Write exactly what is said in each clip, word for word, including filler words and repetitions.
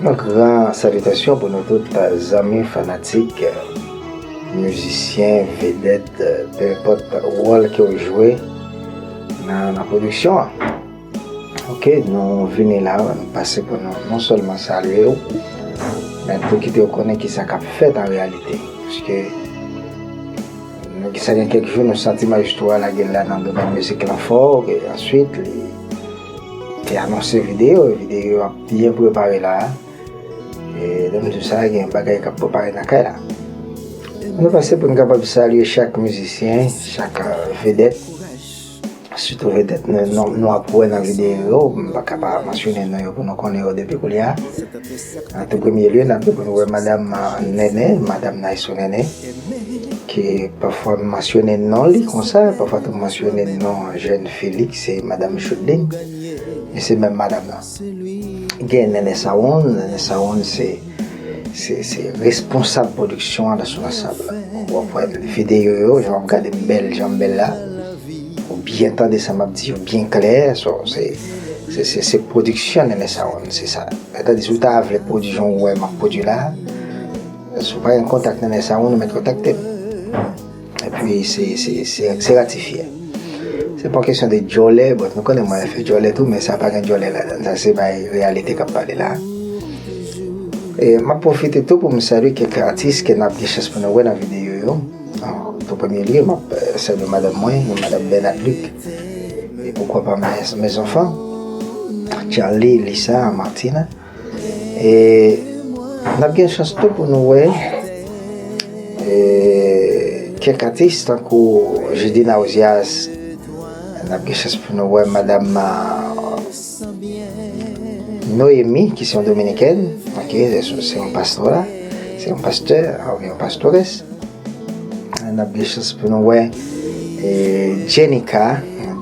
Yon gran salitasyon pou nou tout, zanmi, fanatik, mizisyen, vedèt, penpòt wòl ke w jwe nan, nan pwodiksyon an. Ok, nou vini la, nou pase pou nou non sèlman salye w, men tou kite w konnen kisa k ap fèt an reyalite. Paske nou, sa gen kèk jou, nou santi Maestro a lage l la nan domèn mizik lan fò, e answit, li te anonse videyo, e videyo ap byen prepare la. E lè m di w sa, gen bagay k ap prepare nan kay la. Nou pase pou n kapab salye chak mizisyen, chak, euh, vedèt. Sitou vedèt nou, nou, nou ap wè nan videyo yo, m pa ka pa mansyone non yo pou nou konnen yo depi koulye a. An tou premye lye, n ap gen pou nou wè Madam, euh, Nènè, Madam Nice Nènè, ke pafwa m mansyone non li konsa, pafwa tou m mansyone non jèn fi li, ki se Madam Choudeline, e se menm madanm nan. Gen Nènè Sound, Nènè Sound se, se, se responsab pwodiksyon an nan Sou Lansab la. W ap wè videyo yo, jan w ap gade m bèl, jan m bèl la. Ou byen tande sa m ap di yo byen klè, so, se, se, se, se pwodiksyon Nènè Sound, se sa. Tandis ou ta vle pwodui jan w wè m ap pwodui la, si w pa gen kontak Nènè Sound, ou mèt kontakte m. Epi se, se, se, se ratifye. Se pa yon kesyon de djòlè, but nou konnen mwen fè djòlè tou, men sa pa gen djòlè ladan. Sa se bay reyalite k ap pale la. E m ap pwofite tou pou m salye kèk atis ke n ap gen chans pou nou wè nan videyo yo. An tou premye lye, m ap, euh, salye madanm mwen, Madanm Bernard Luc. E poukwa pa mes, mes enfants, Charlie, Lisa, Martina. E n ap gen chans tou pou nou wè, e, kèk atis tankou Judy Nausias. N ap gen chans pou nou wè Madanm, ah, Noémie, ki se yon dominikèn, ok, se, se yon pastè la, se yon pastè, oubyen yon pastores. N ap gen chans pou nou wè, e, Jenica,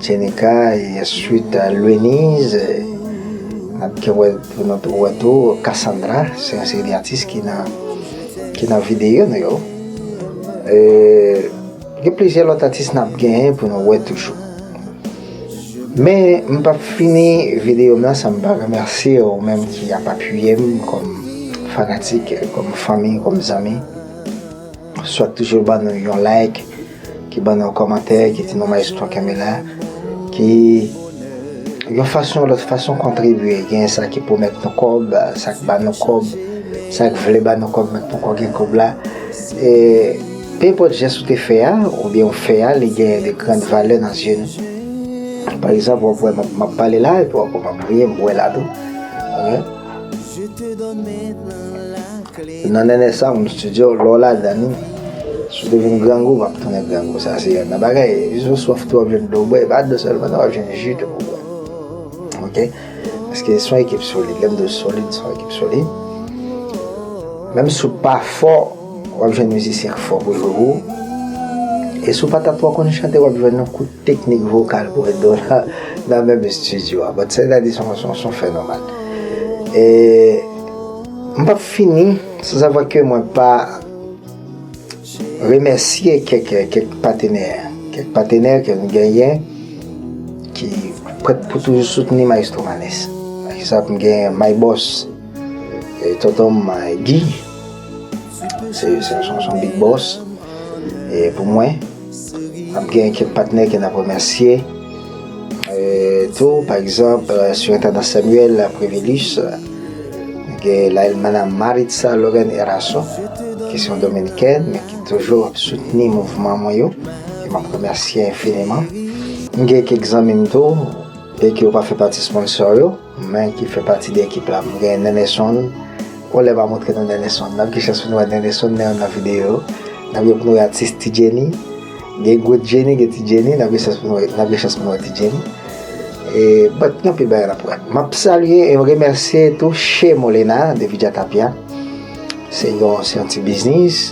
Jenica, e answit, e, Louenise, e, n ap gen wè pou nou tou wè tou Cassandra, se yon seri de atis ki nan, ki nan videyo nou yo. E, gen plizyè lòt atis n ap genyen pou nou wè toujou. Men, m p ap fini videyo m nan san m pa remèsye ou menm ki ap apiye m kòm fanatik, kòm fanmi, kòm zanmi. Swa toujou ban nou yon like, ki ban nou yon kòmantè, ki di nou Maestro kenbe la, ki yon fason ou lòt fason kontribye. Gen sa ki pwomèt nou kòb, sa k ba nou kòb, sa k vle ba nou kòb, men poko gen kòb la. E, penpòt jès ou te fè a, oubyen ou fè a, li genyen de grann valè nan zye nou. Pa egzanp, w ap wè m ap, m ap pale la, epi w ap wè m ap riye, m wè la tou. Ok? Nan Nènè Sound Studio, lè w ladan li, si w te vin grangou, w ap tounen grangou. Sa se yonn nan bagay. Si w swaf tou, w ap jwenn dlo bwè. E pa dlo sèlman, non, w ap jwenn ji tou pou bwè. Ok? Paske se yon ekip solid. Lè m di w solid, se yon ekip solid. Menm si w pa fò, w ap jwenn mizisyen k fò pou jwe pou ou. E si w pa ta twò konn chante, w ap jwenn yon kout teknik vokal pou ede w nan, nan menm estidyo a. But sètadi se yon, se yon, se yon fè nòmal. E m p ap fini san savwa ke mwen pa remèsye kèk, kèk patenè, kèk patenè ke nou genyen ki prèt pou toujou soutni Maestro Manès. Pa egzanp, m gen My Boss, e, tonton m, e, Guy, se, se, se, se yon big boss, e, pou mwen. N ap gen kèk patnè ke n ap remèsye, e, tou, pa egzanp, e, Surintendant Samuel Prévelus, gen la Hermana Maritza Loren Eraso, ki se yon dominikèn, men ki toujou ap soutni mouvman mwen yo, e m ap remèsye enfiniman. M gen kèk zanmi m tou, e ke yo pa fè pati sponsor yo, men ki fè pati de ekip la. M gen Nènè Sound. Yon lè m a montre nou Nènè Sound. N ap gen chans pou nou wè Nènè Sound nan youn nan videyo yo. N ap gen pou nou wè atis Ti Jenny. Gen gwo Jenny, gen Ti Jenny. N ap gen chans pou nou wè, n ap gen chans pou nou wè Ti Jenny. E, but, gen anpil bagay n ap wè. M ap salye e remèsye tou Che Molena de Villa Tapia. Se yon, se yon ti biznis.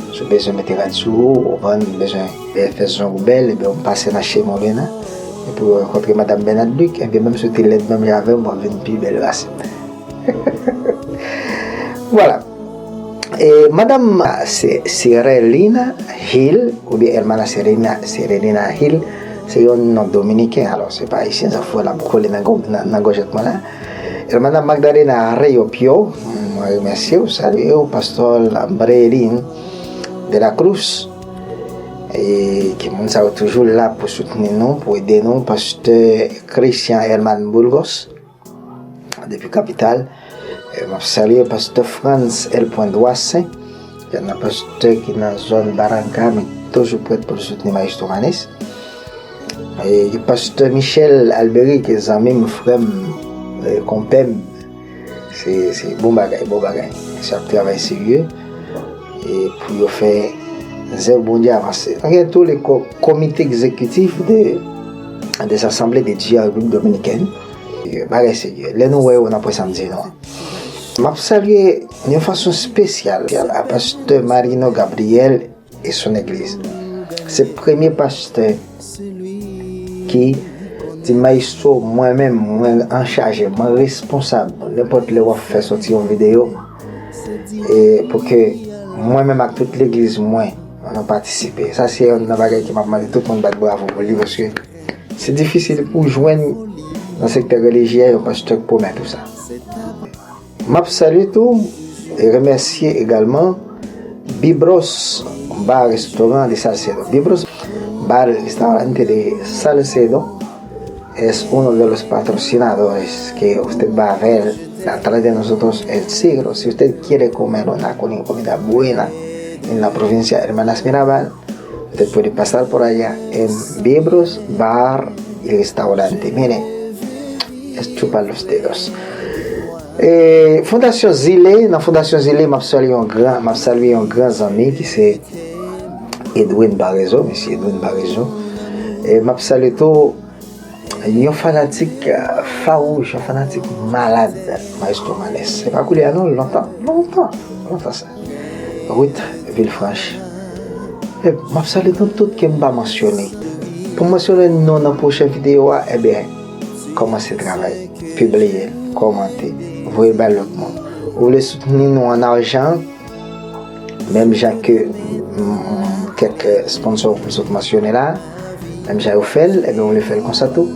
Si w bezwen mete rad sou ou, ou konprann, ou bezwen fè zong ou bèl, ebyen, ou pase nan Che Molena. Epi ou rankontre Madanm Bernard Luc, ebyen, menm si w te lèd menm jan avè m, w ap vin pi bèl pase m. Vwala. E, Madanm, se, Serelina Hill, oubyen Hermana Serena, Serelina Hill, se yon non dominiken, alò, se pa ayisyen, sa fè l ap kole nan gò-, nan, nan gòjèt mwen la. Hermana Magdalena Reyopio, mwen remèsye w, salye w, pastè Brelin de la Cruz, e ki moun sa yo toujou la pou soutni nou, pou ede nou, pastè Christian Herman Burgos, depi kapital. E m ap salye pastè Frantz El Poindwasen, ki nan pastè ki nan zòn Barranca, men toujou prèt pou l soutni Maestro Manes. E pastè Michel Alberic, zanmi m, frè m, e konpè m, se, se bon bagay, bon bagay. Se ap travay serye, e pou yo fè zèv Bondye avanse. Nou gen tou le ko-, komite egzekitif de, de Asanble de Dye an Repiblik Dominikèn. E bagay serye. Lè nou wè yo, n ap wè sa m di nou an. M ap salye yon fason espesyal a pastè Marino Gabriel e son legliz. Se premye pastè ki di, "Maestro, mwen menm, mwen an chaje, mwen responsab, nenpòt lè w ap fè soti yon videyo, e pou ke mwen menm ak tout legliz mwen, nou patisipe." Sa se youn nan bagay ke m ap mande tout moun bat bravo pou li, paske se difisil pou w jwenn nan sektè relijye a yon pastè k pwomèt ou sa. M ap salye tou e remèsye egalman Bibros Bar Restaurant de Salcedo. Bibros Bar Restaurante de Salcedo es uno de los patrocinadores que usted va a ver atrás de nosotros el siglo. Si usted quiere comer una comida buena en la provincia de Hermanas Mirabal, usted puede pasar por allá en Bibros Bar y Restaurante. Mire, es chupar los dedos. E, Fondasyon Zile, nan Fondasyon Zile, m ap salye yon gran, m ap salye yon gran zanmi ki se Edwin Barezo, mesye Edwin Barezo. E m ap salye tou yon fanatik, eh, fawouch, yon fanatik malad Maestro Manes. Se pa koulye a non, lontan, lontan, lontan sa. Ruth Villefranche. E m ap salye nou tout ke m pa mansyone. Pou m mansyone nou nan pwochen videyo a, ebyen, kòmanse travay, pibliye l, kòmante, voye l bay lòt moun. Ou vle soutni nou an ajan, menm jan ke, mm, kèk sponsò m sot mansyone la, menm jan yo fè l, ebyen, ou vle fè l konsa tou,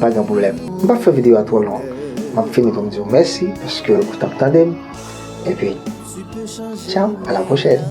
pa gen pwoblèm. M p ap fè videyo a twò long. M ap fini pou m di w mèsi paske ou t ap tande m. Epi, tchaw, a la pwochèn.